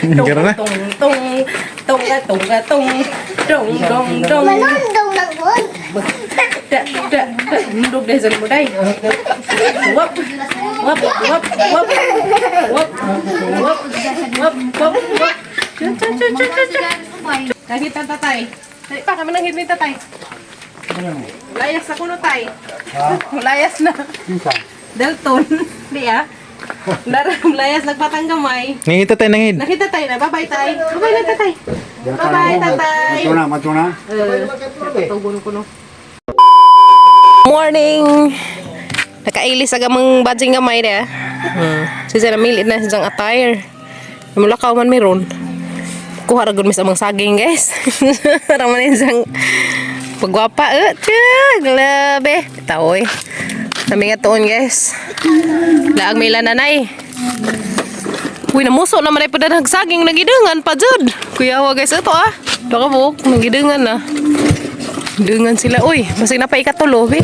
Ganun na. Tung tung tung tung tung tung tung tung. Manundong ng gun. Da da da duduk deh sa muday. Wap wap wap wap wap wap wap wap wap. Chu chu chu chu chu chu. Nakita tatay. Dali pa kami nang ni tatay. Layas ako no tay. Layas na. Dalton. Di ah. Daram layas nagpatang gamay. Nangihit tatay, nangihit. Nakita tayo na. Bye-bye tay. Bye-bye na tatay. Bye-bye tatay. Mato na, mato na. Morning! Nakailis aga mang badging gamay na. Siya namilit na siyang attire. Mulakaw man meron. Kuha ra gud mis amang saging, guys. Raman siyang pagwapa eh. Tiya, grabe. Taoy. Nami nga tuon, guys. Laag may lananay. Uy, namuso naman ay pada nagsaging nagidangan pa jud. Kuya wa guys ito ah. Baka buok nagidangan na. Dungan sila uy, masig na pa ikatulo be.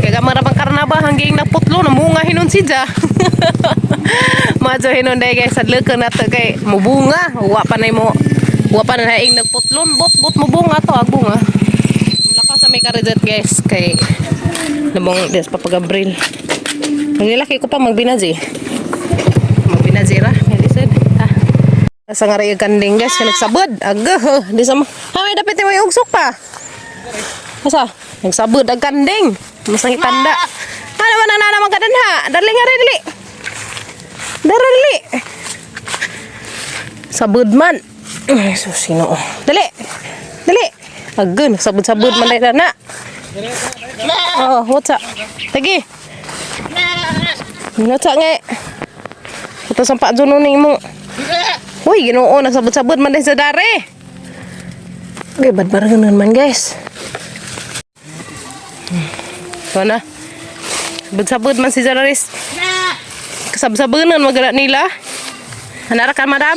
Kaya gamang rabang karnaba hanggang naputlo namunga hinon si Ja. Madyo hinon day guys, sadleken nato kay mubunga, wa pa nay mo wa pa na naing nagputlon, bot bot mubunga to ag bunga. Mulakaw sa may karijet guys kay namong des Papa Gabriel. Ang laki ko pa magbinaji. Magbinaji ra, may lisod. Ah. Sa nga rin kanding guys, kay nagsabad. Aga, di sa mo. Ha, may dapat mo ugsok pa. Asa? Nagsabad ang kanding. Mas nang itanda. Ha naman na naman ka ha. Dali nga rin, dali. Dara dali. Sabad man. Ay, sus, sino? Dali. Dali. Aga, nagsabad-sabad man dahil na. Oh, what's up? Tagi. What's up nga? Ito sa pa dyan mo. Uy, ginoo, nagsabot-sabot man dahil sa dare. Okay, ba't barang ganun man, guys? Ito na. Sabot-sabot man si Jararis. Kasab-sabunan magala nila. Anara ka, madam?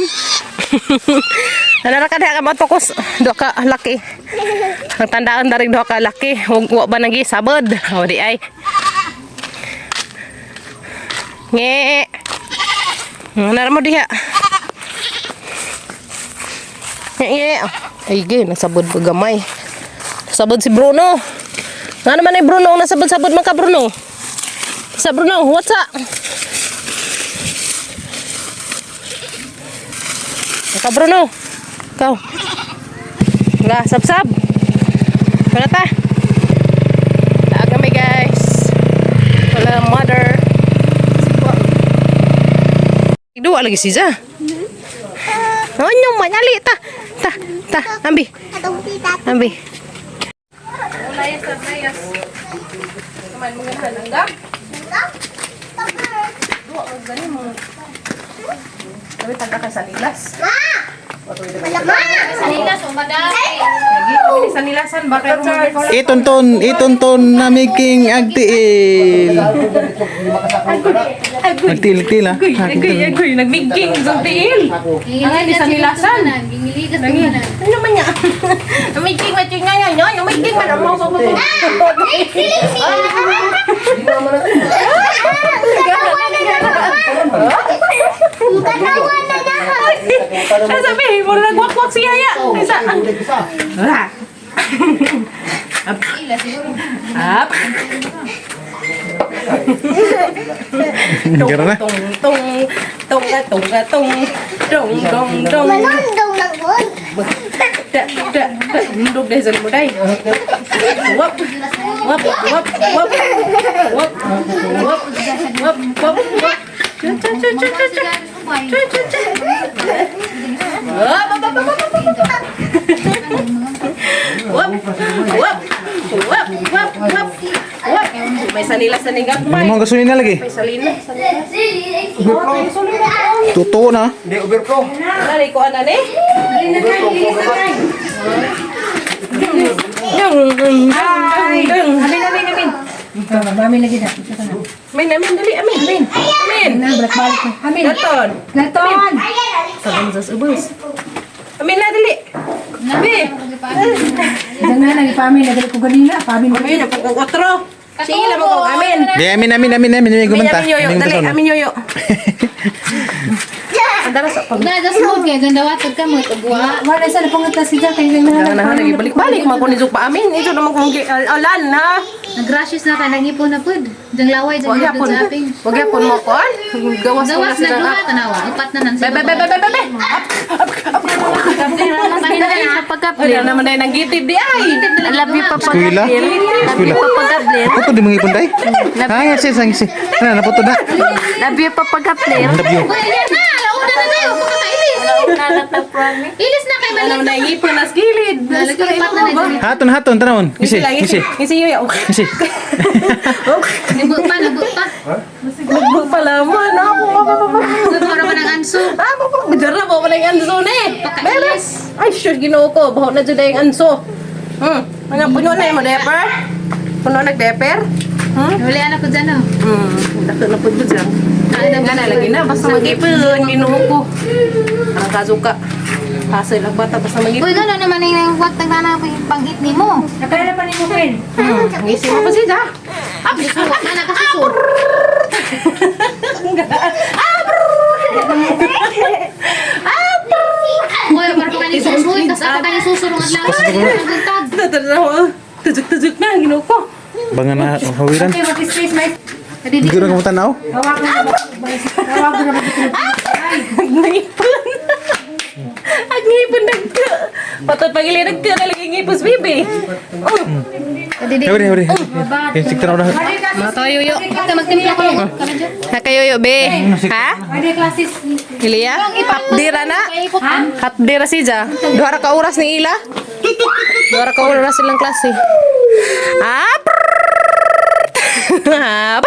Anara ka diha ka matokos. Duha ka laki. Ang tandaan daring duha ka laki. Huwag wa ba nagi sabod? O di ay. Nge. Anara mo diha. Nge, nge. Ay, gay, nasabod pa gamay. Nasabod si Bruno. Nga naman ay Bruno, nasabod-sabod man ka Bruno. Sa Bruno, what's up? Ikaw Bruno. Ikaw. Wala, sab-sab. Wala ta. Laag kami guys. Wala mother. Dua lagi siya. Ano manyali ta. Ta, ta, ambi. Atong tita. Ambi. Layas, layas. Kumain mo nga langgam. Dua ang gani mo. Kami taga ka sa nilas. Salinas o madami. Lagi kami sa nilasan ba kay Romar Itonton, itonton na making agtiil. Agtiil-til ah. Agoy, agoy, agoy, nagmigking sa tiil. Ang ini sa nilasan. Gingiligas naman. Ano man niya? Namigking man siya nga nga, namigking man ang mga Katawa na na. Ano sabi? Mura nagwakwak siya ya. Isa. Ah. Up. Up. Ganun na. Tung tung tung tung tung tung tung tung. Manundong ng gun. Da da da duduk deh sa muday. Wap wap wap wap wap wap wap wap wap. Chu chu chu chu chu chu. Chu chu chu. Wap wap wap wap wap. Wap wap wap wap wap wap. May sanila sa ningap Ano may. mo ang gasolina lagi? May salina. Totoo na. Hindi, overflow. Nari ko ana ni. Ay! Amin, amin, amin. Amin lagi na. Amin, amin, dali, amin. Amin. Amin. Na, balik-balik na. Amin. Dalton. Dalton! Sabon sa ubos. Amin na, dali. Abi. Diyan na, nagipamin. Nagali ko ganina. Pamin. Amin, ang pagkong otro. Sige lang mo amin. Di, amin, amin, amin, amin, amin, Amin, gumanta. amin, yoyo. Amin, Dali, gumanta. amin, yoyo. Andara sa pag. Na, just move kaya ganda watag ka mo. Tagwa. Wala sa napangata si Jack kay nang Na na balik-balik man ko ni Zuk pa amin. Ito naman kung alan ha. Nag-rashes na ka, nangipon na pud. Diyang laway, diyang Wag yapon. sa aping. Wag yapon mo kon. Gawas ko na Gawas na sila. duha, tanawa. Upat na nan. Be be be be be be. Wala naman na nang gitib di ay. Love you, Papa. Eskwela. Eskwela. Naputo di mga ipon day. Ha, ngisi, ngisi. Ano, naputo na. Love you, Papa Gabler. Love you. Uy, ayan na! Launa na tayo! Huwag ka kailis! Ilis na kay Ano Malit! na ngipon nas gilid. Nalagay upat na na. Haton, haton, tanawon. Ngisi, ngisi. Ngisi yo. Ngisi. Nabot pa, nabot pa. Nagbog pala mo. Ako. Para pa ng anso. Ah, po, bidara po pala yung anso na eh. Pakailis. Ay, sure, ginoo ko. Baho na dyan yung anso. Ano, puno na yung mo, deper? Puno nag-deper? Wala anak ko dyan, oh. Dako na po dyan. Nga na, lagi na. Basta mag-ipon, ginoo ko. Ang kazuka. Hasil ang bata, basta mag-ipon. Uy, gano'n naman yung wag tagdana pang-hit ni mo. Nakala pa nimo Ken. Ngisi mo pa siya. Suwak na nakasuso. Uy, para pa kanin suso. Uy, tas apa kanin suso nung adlaw. Naguntag. Tataraw, tujuk-tujuk na, ginoo ko. Banga na, hawiran. Okay, mag-space may Hindi ko na kamutanaw. hawak na. Hawak na. Ngipon. Ang ngipon nagka. Patod pagili nagka talaga yung ngipon, baby. Oh. Hawiri, hawiri. Sikta na. Matayoyo. Huwag ka magtimpla ko lang. Kami dyan. Nakayoyo, be. Ha? Pwede classes. Ilya? Hapdira na? Hapdira si Ja. Duha ra ka oras ni Ila. Duha ra ka oras silang klase. Ah! Ah!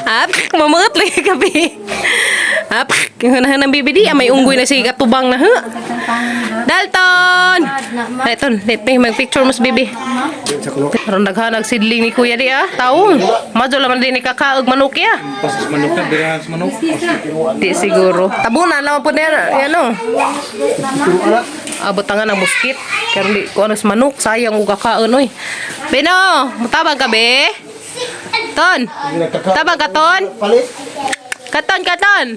Ah! Mamangat lagi kape. Ah! Hanahan ng BBD. Ah, may unggoy na si katubang na. Ha? Dalton! Dalton, let me mag-picture mas bibi. Karon naghanag sidling ni Kuya di ah. Taong. Madyo laman din ni kakaog manuki ah. Pasas manok na, dirahan sa manok. Di siguro. Tabunan lang po niya. Yan o. Abot nga ng muskit. Karon di ko ano sa manok. Sayang og kakaon oy. Beno, mutabang ka be? Ton. Tabang ka ton? Katon, katon.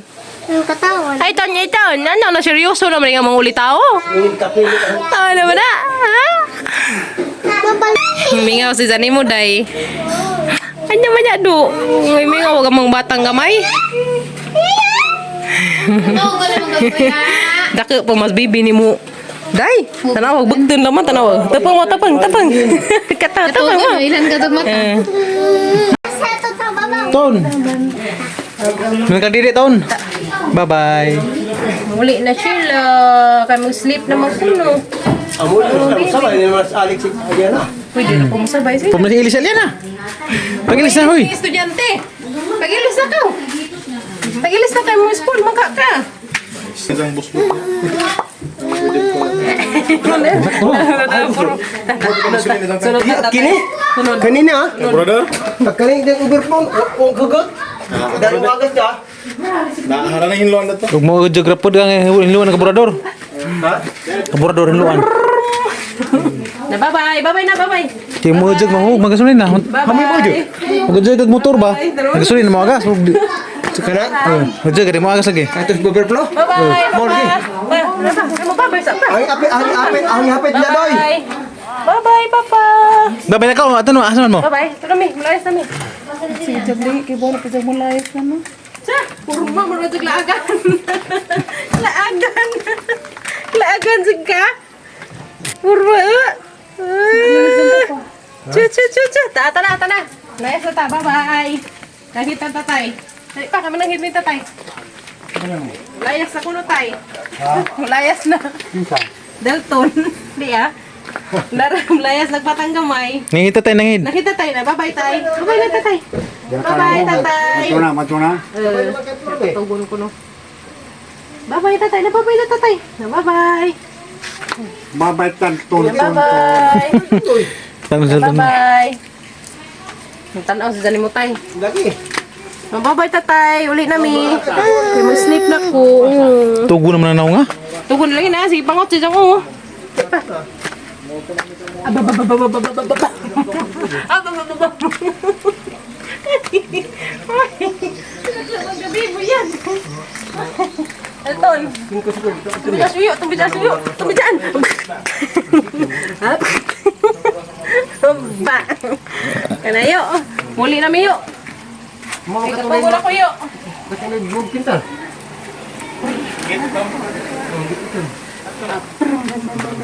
Ang katawan. Ay, ton, ay, ton. Ano, na seryoso naman yung mga uli tao. Tama naman na. Ha? Mingaw si Zani mo, day. Ano man niya, do? Mingaw, wag ang mga batang gamay. No, wala mong gagawin. Dako pa mas bibi ni mo. Day, tanawag bagdon laman tanawag. Tapang mo tapang tapang. Kata tapang mo. Ano, ilan ka mata? Eh, Sa ito sa baba. Ton. Nung kadiri, Ton. Bye-bye. Muli na sila kay mag-sleep na magkuno. Amo, sama ni Mas Alex Ariana. Pwede na po masabay sila. Pumla si Elisa Liana. Pag-ilis na, huy. Estudyante. Pag-ilis na ka. Pag-ilis na kayo mo school mangka ka. Kini? Kanina ah. Brother, Pagkaling din overphone, wa kagat. Dahil wagas ka. nahara na hinluan na to. Huwag mo geograpod kang hinluan ng kaburador. Ha? Kaburador hinluan. Na bye-bye, bye-bye na bye-bye. Kaya mo jog mo magasulin na. Bye-bye. Magajog kag motor ba? Magasulin na mo agas. Kana? Magajog ka di mo agas lagi. Atos overflow? Bye-bye. Morning. Bye. Mo bye-bye sa pa. Ang apit, ang apit, ang apit na doy. Bye. Bye-bye, papa. Babay na ka, ato no, asa man mo? Bye-bye. Ito kami, mulayas nami. Sige, jagli, kay Bono, pwede mo layas na mo. Sa, puro mo, mura jag laagan. Laagan. Laagan, jag ka. Puro, eh. Ah. Chu, chu, chu, chu. Ta, ta na, ta na. Layas na ta, bye-bye. Nakita tatay. Dali pa, kami nang ni tatay. Layas ako no, tay. Layas na. Dalton. Di ah. Laram, layas nagpatang gamay. Nangita tayo nangid. Nakita tayo na. Bye-bye, tay. Bye-bye na, tatay. Bye-bye, tatay. Mato na, Tugon ko, no. Bye-bye, tatay. Na, bye-bye na, tatay. Na, bye-bye. Babay tan ton Na, bye-bye. Tanong sa tanong. Bye-bye. Ang Tanaw si Jani mo, tay. Lagi. Na, Bye-bye, tatay. Uli nami. Kaya mag-sleep na ko. Tugo naman na nga. Tugon na lang na. Sige, pangot si Jang, oh. Ababababababababa. Abababababa. Gabi mo yan. Elton. Tumbi dyan suyo, tumbi dyan suyo, tumbi dyan. Ba. Kanayo. Muli na miyo. Katulad ko yo.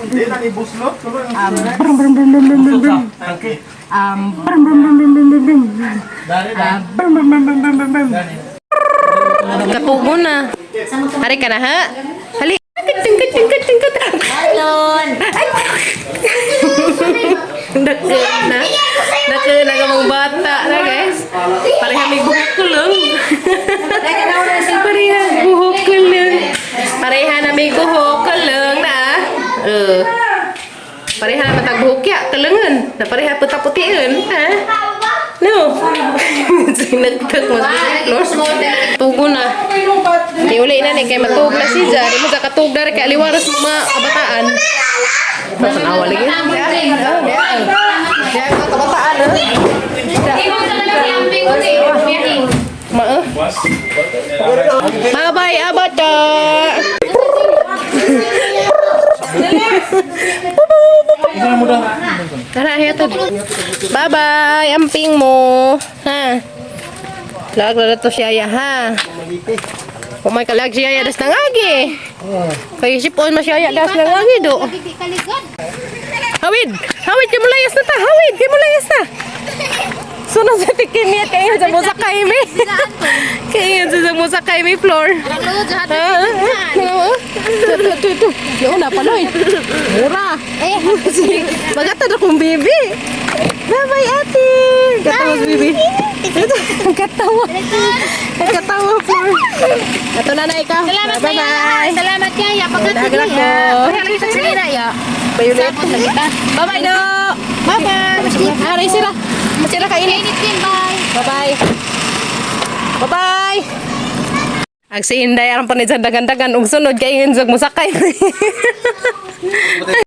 Di na ibuslot. Katugo na. Hari ka na ha? Hali. Tingkat, tingkat, tingkat. Alon. Dako na. Dako na ka mga bata na, guys. Pareha may buhok ko lang. Pareha buhok ko lang. Pareha na may buhok ko lang na. Eh. Pareha na matag buhok ya, kalangan. Na pareha puta-putian, ha? No. Sinagtag mo sa floor. Tugo na. Di uli na ni kay matug na si Ja. Di mo sa katug na rin kay aliwaras mga kabataan. Tanawa lagi. Kaya mga kabataan, ha? Ma. Bye-bye, abata! Tara, heto. Bye-bye, amping mo. Ha? Lag na to siya, ya, ha? Umay kalag siya, ya, das nangagi. Kay sipon mo siya, ya, das nangagi, do. Hawid! Hawid, kay mulayas na ta! Hawid, kay mulayas na! Sunod sa tikim niya, kaya sa mo sakay mi. Kaya sa mo sakay mi floor. Ito, ito, ito. Yung na paloy. Mura. Eh, magatad akong baby. Bye-bye, ate. Katawa, baby. Ito, ang katawa. Ang katawa, floor. Ito na na ikaw. Salamat Bye-bye. Salamat yaya. Daghang ko. Pagkatid Bayulit. Bye-bye, do. Bye-bye. Aray sila. Sila kainin. Bye. Bye-bye. Bye-bye. Ag si Inday aron pa ni dagan-dagan ug sunod kay mo sakay.